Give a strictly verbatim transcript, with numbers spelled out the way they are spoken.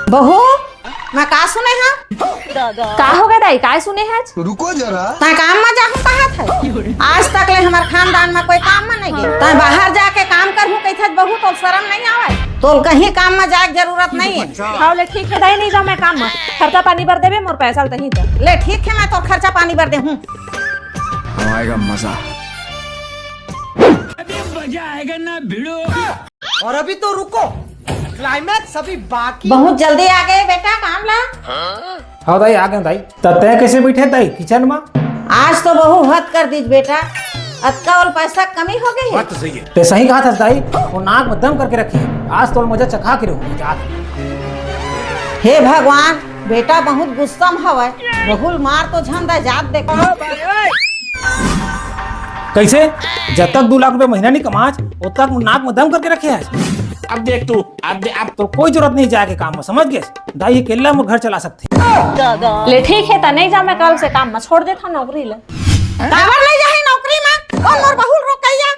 बहू, मैं का सुने हँव? का होगे दाई, काय सुने हस? रुको जरा। तैं काम म जाहूँ कहत हस। आज तक ले हमर खानदान म कोई काम म नइ गे। तैं बाहर जाके काम करहूँ कहिथस बहू, तोला सरम नइ आवय? तोला कहीं काम म जाए के जरूरत नइ हे। हव ले ठीक हे दाई, नइ जाँव मैं काम म। खर्चा पानी बर देबे मोर पैसा ल तहीं त। ले ठीक हे, मैं तोर खर्चा पानी बर देहूँ। अब आएगा मजा। अभी मजा आएगा ना भिड़ो। और अभी तो रुको, climax अभी बाकी। बहुत जल्दी आ गे बेटा काम ला। हव दाई, आ गेंव दाई। त तैं कइसे बइठे दाई kitchen म? आज तो बहू हद कर दिस बेटा, अतका ओला पैसा के कमी हो गे हे। बात तो सही हे। तैं सही कहत हस दाई, ओ नाक म दम करके रखे हे। आज तो ओला मजा चखा के रहूँ, जात। हे भगवान, बेटा बहुत गुस्सा म हवय, बहू ल मार तो झन दय, जात देख। कइसे? जब तक दू लाख रुपया महीना नइ कमास, ओतका नाक म दम करके रखे हस। अब देख तू, अब दे, अब तोर कोई जरूरत नइ जाए के काम म, समझ गेस? दाई अकेल्ला मोर घर चला सकथे। ले ठीक हे, त नइ जाँव मैं, काल से काम म छोड़ देथँव नौकरी ल। काबर नइ जाही नौकरी म? कोन मोर बहू ल रोकइया?